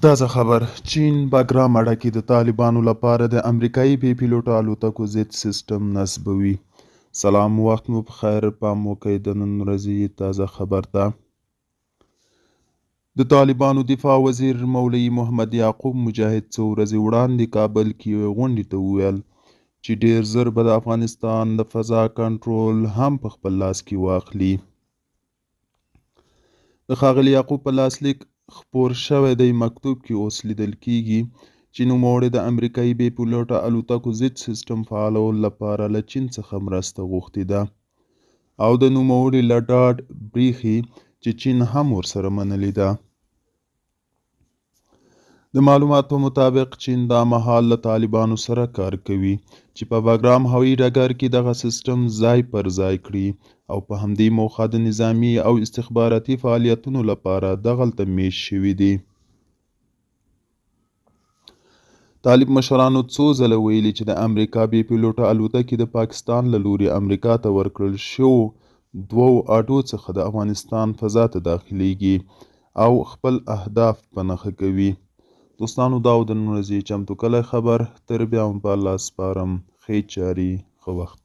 تازه خبر، چین بګرام اډه کې د طالبانو لپاره د امریکایي بې پیلوټه الوتکو ضد سیسټم نصبوي. سلام، وخت مو په خیر. پام وکړئ د نن ورځې تازه خبر ته. د طالبانو دفاع وزیر مولوي محمد یعقوب مجاهد څو ورځې وړاندې کابل کې یوې غونډې ته وویل چې ډېر زر به د افغانستان د فضا کنټرول هم په خپل لاس کې واخلي. د ښاغلي یعقوب په لاسلیک خپور شوی دی مکتوب کې اوس لیدل کیږي چې نوموړی د امریکایي بې پیلوټه الوتکو ضد سیسټم فعالولو لپاره له چین څخه مرسته غوښتې ده او د نوموړي له ډاډ بریښي چې چین هم ورسره منلې ده. د معلوماتو مطابق چین دا مهال له طالبانو سره کار کوي چې په بګرام هوایي ډګر کې دغه سیسټم ځای پر ځای کړي او په همدې موخه د نظامي او استخباراتي فعالیتونو لپاره دغلته میشت شوي دي. طالب مشرانو څو ځله ویلي چې د امریکا بې پیلوټه الوتکې د پاکستان له لوري امریکا ته ورکړل شوو دوو اډو څخه د افغانستان فضا ته داخلیږي او خپل اهداف په نښه کوي. دوستانو، دا و د نن ورځې چمتو کلی خبر. تر بیا مو په الله سپارم. ښې چارې، ښه وخت.